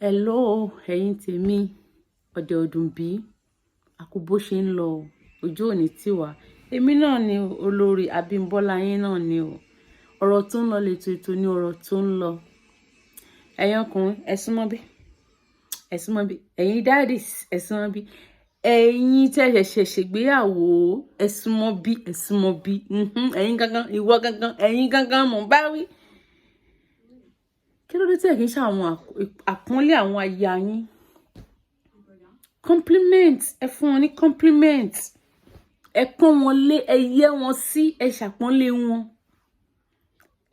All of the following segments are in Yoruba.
Hello, ẹ̀yin tèmi, ọ̀dẹ̀ ọdún bí, àkú bó ṣe ń lọ, ojú òní tiwa. Èmi náà ni olórí Abímbọ́lá yín náà ni o. Ọ̀rọ̀ tó ń lọ lètò, ètò ní ọ̀rọ̀ tó ń lọ. Ẹ̀yin ọkùnrin, ẹ súnmọ́ bí, ẹ súnmọ́ bí. Ẹ̀yin daddies, ẹ súnmọ́ bí. Ẹ̀yin tí ẹ ṣẹ̀ṣẹ̀ ṣègbéyàwó, ẹ súnmọ́ bí, ẹ súnmọ́ bí. Ẹ̀yin gangan, ìwọ gangan, ẹ̀yin gangan mò ń bá wí. Kí ló dé tí ẹ kì í ṣe àwọn àpọ́nlé àwọn aya yín? Compliment, ẹ fún wọn ní compliment. Ẹ pọ́n wọn lé, ẹ yẹ́ wọn sí, ẹ ṣàpọ́nlé wọn.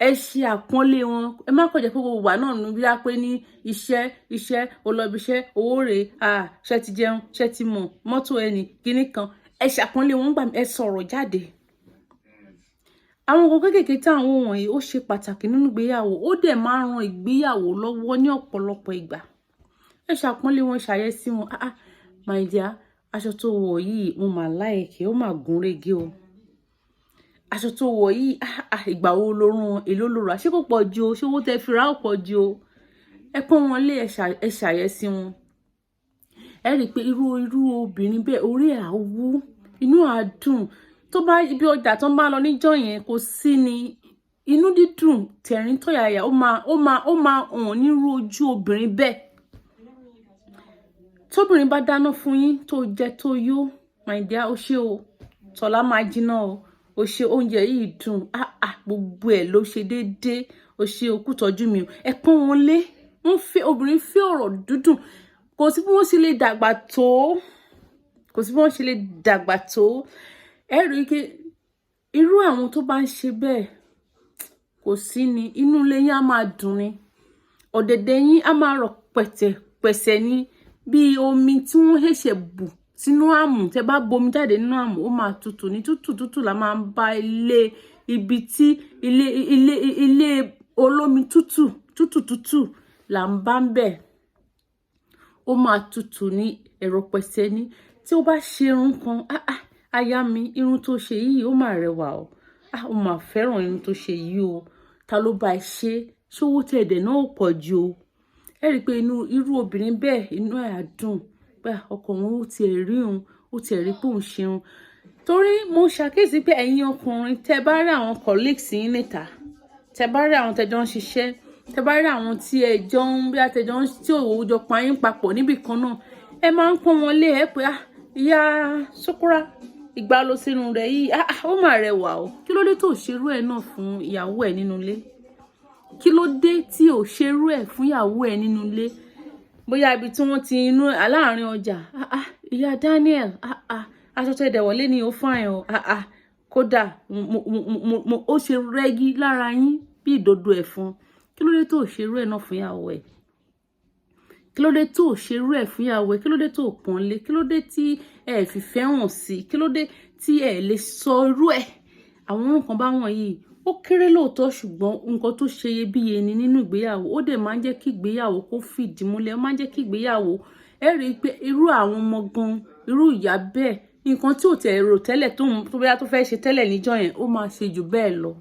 Ẹ ṣe àpọ́nlé wọn. Ẹ má kàn jẹ́ pé gbogbo ìgbà náà ní bí a pé ní iṣẹ́, iṣẹ́, o lọ ibi iṣẹ́, owó rè, ah, ṣé ti jẹun, ṣé ti mọ̀, mọ́tò ẹni, kíní kan. Ẹ ṣàpọ́nlé wọn gbà, ẹ sọ̀rọ̀ jáde. Àwọn nǹkan kéékèèké tí àwọn wọ̀nyí, ó ṣe pàtàkì nínú ìgbéyàwó, ó dẹ̀ máa ń ran ìgbéyàwó lọ́wọ́ ní ọ̀pọ̀lọpọ̀ ìgbà. Ẹ ṣàpọ́nlé wọn, ṣàyẹ́sí wọn. Ah ah, my dear, aṣọ tó wọ̀ yìí, mo máa like, ó máa gún régé o. Aṣọ tó wọ̀ yìí, ah ah, ìgbà wo ló rán, èló ló rà? Ṣé kò pọ̀ ju o? Ṣé owó tẹ fi rà ò pọ̀ ju o? Ẹ pọ́n wọn lé, ẹ ṣàyẹ́sí wọn. Ẹ rí i pé irú obìnrin bẹ́ẹ̀, orí ẹ̀ á wú, inú á dùn. Tó bá ibi ọjà tó ń bá lọ níjọ́ yẹn, kò sí ni inú dídùn, tẹ̀rín tọ̀yàyà, ó máa hàn nírú ojú obìnrin bẹ́ẹ̀. Tóbìnrin bá dáná fún yín, tó jẹ tó yó, "My dear, ó ṣé o, tọ́lá máa jiná o, ó ṣe oúnjẹ yìí dùn, ah ah, gbogbo ẹ̀ ló ṣe déédéé, ó ṣe òkú tọ́jú mi o." Ẹ pọ́n wọn lé. Wọ́n fẹ́, obìnrin fẹ́ ọ̀rọ̀ dúdùn. Kò sí bí wọ́n ṣe lè dàgbà tó, kò sí bí wọ́n ṣe lè dàgbà tó. Ẹ rí i pé irú àwọn tó bá ń ṣe bẹ́ẹ̀, kò sí ni inú ilé yín á máa dùn ni, ọ̀dẹ̀dẹ̀ yín á máa rọ̀ pẹ̀tẹ̀ pẹ̀sẹ̀ ní bí omi tí wọ́n ṣẹ̀ṣẹ̀ bù sínú àmù. Tẹ́ bá bomi jáde nínú àmù, ó máa tutù ní tútù tútù la máa ń bá ilé ibi tí ilé olómi tútù tútù tútù là ń bá ń bẹ̀. Ó máa tutù ní ẹ̀rọ pẹ̀sẹ̀ ní. Tí ó bá ṣe irun kan, "Ah ah, aya mi, irun tó ṣe yìí, ó máa rẹwà o. Ah, ó máa fẹ́ràn irun tó ṣe yìí o. Ta ló bá ẹ ṣe? Ṣówó tẹ̀ ẹ̀dẹ̀ náà ò pọ̀ ju o?" Ẹ rí i pé inú irú obìnrin bẹ́ẹ̀, inú ẹ̀ á dùn pé ọkọ òun ó tiẹ̀ rí òun, ó tiẹ̀ rí pé òun ṣeun. Torí mo ṣàkíyèsí pé ẹ̀yin ọkùnrin, tẹ́ bá rí àwọn colleagues yín níta, tẹ́ bá rí àwọn tẹ́jọ́ ń ṣiṣẹ́, tẹ́ bá rí àwọn tí ẹ jọ ń bí àtẹjọ́ ń tí òwò jọ pa yín papọ̀ níbì kan náà, ẹ máa ń pọ́n wọn lé. Ẹ pé, "Ah, ìyá Sukura, ìgbà ló sínú rẹ̀ yìí, ah, ó mà rẹwà o." Kí ló dé tó ṣerú ẹ̀ náà fún ìyàwó ẹ̀ nínú ilé? Kí ló dé tí ò ṣerú ẹ̀ fún ìyàwó ẹ̀ nínú ilé? Bóyá ibi tí wọ́n ti inú aláàárín ọjà, "Ah ah, ìyá Daniel, ah ah, aṣọ tẹ́ dẹ̀ wọlé ni, ó fine o. Ah ah, kódà mo mo mo ó ṣe rẹ́gí lára yín bí ìdodo ẹ̀fọn." Kí ló dé tó ṣerú ẹ̀ náà fún ìyàwó ẹ̀? Kí ló dé tó ṣerú ẹ̀ fún ìyàwó ẹ̀? Kí ló dé tó pọ́n lé? Kí ló dé tí ẹ fìfẹ́ hàn sí? Kí ló dé tí ẹ lè sọ irú ẹ̀? Àwọn nǹkan bá wọ̀nyí, ó kéré lóòótọ́, ṣùgbọ́n nǹkan tó ṣe iyebíye ni nínú ìgbéyàwó. Ó dẹ̀ máa ń jẹ́ kí ìgbéyàwó kó fìdí múlẹ̀, ó máa ń jẹ́ kí ìgbéyàwó, ẹ rí i pé irú àwọn ọmọ gan, irú ìyá bẹ́ẹ̀, nǹkan tí ò tẹ̀ rò tẹ́lẹ̀ tó bóyá tó fẹ́ ṣe tẹ́lẹ̀ níjọ́ yẹn, ó máa ṣe jù bẹ́ẹ̀ lọ.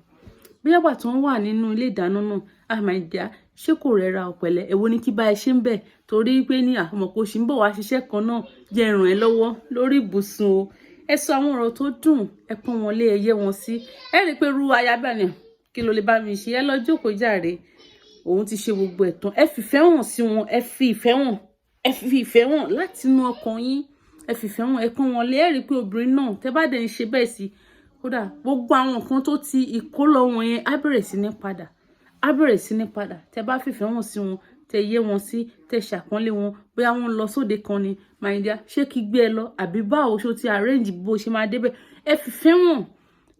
Bóyá gbà tó ń wà nínú ilé ìdáná náà, "Ah, my dear, ṣé kò rẹra ọ̀pẹ̀lẹ̀? Èwo ni kí bá ẹ ṣe ń bẹ̀?" Torí pé ní àmọ̀ kò sì ń bọ̀ wá ṣiṣẹ́ kan náà, jẹ́ ràn ẹ́ lọ́wọ́ lórí ibùsùn o. Ẹ sọ àwọn ọ̀rọ̀ tó dùn, ẹ pọ́n wọn lé, ẹ yẹ́ wọn sí. Ẹ rí i pé irú aya bẹ́ẹ̀ ni, "Kí ló lè bá mi ṣe? Ẹ lọ jókòó jàre, òun ti ṣe gbogbo ẹ̀ tán." Ẹ fìfẹ́ hàn sí wọn, ẹ fi ìfẹ́ hàn, ẹ fi ìfẹ́ hàn láti inú ọkàn yín. Ẹ fìfẹ́ hàn, ẹ pọ́n wọn lé. Ẹ rí i pé obìnrin náà, tẹ́ bá dẹ̀ ń ṣe bẹ́ẹ̀ sí, kódà gbogbo àwọn nǹkan tó ti ìkólọ wọn yẹn á bẹ̀rẹ̀ sí ní padà, á bẹ̀rẹ̀ sí ní padà. Tẹ́ bá fìfẹ́ hàn sí wọn, tẹ́ yé wọn sí, tẹ́ ṣàpọ́nlé wọn, bóyá wọ́n lọ sóde kan ni, "My dear, ṣé kí gbé ẹ lọ àbí báwo? Ṣó ti arrange bó ṣe máa débẹ̀?" Ẹ fìfẹ́ hàn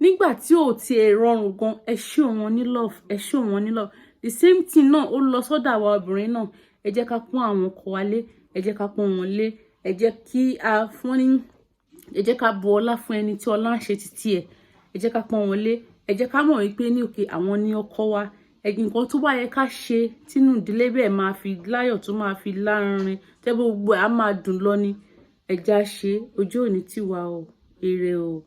nígbà tí ò ti ẹ̀ rọrùn gan. Ẹ show wọn ní love, ẹ show wọn ní love. The same thing náà, ó lọ sọ́dọ̀ àwa obìnrin náà. Ẹ jẹ́ ká pọ́n àwọn ọkọ wa lé, ẹ jẹ́ ká pọ́n wọn lé. Ẹ jẹ́ kí a fún ní, ẹ jẹ́ ká bu ọlá fún ẹni tí ọlá ń ṣe títí ẹ̀. Ẹ jẹ́ ká pọ́n wọn lé. Ẹ jẹ́ ká mọ̀ wípé ní òkè àwọn ní ọkọ wa. Nǹkan tó bá yẹ ká ṣe tínú ìdílé bẹ́ẹ̀ máa fi láyọ̀, tó máa fi lárinrin, tẹ́ gbogbo ẹ̀ á máa dùn lọ ni, ẹ já ṣe. Ojú òní tiwa o. Ire o.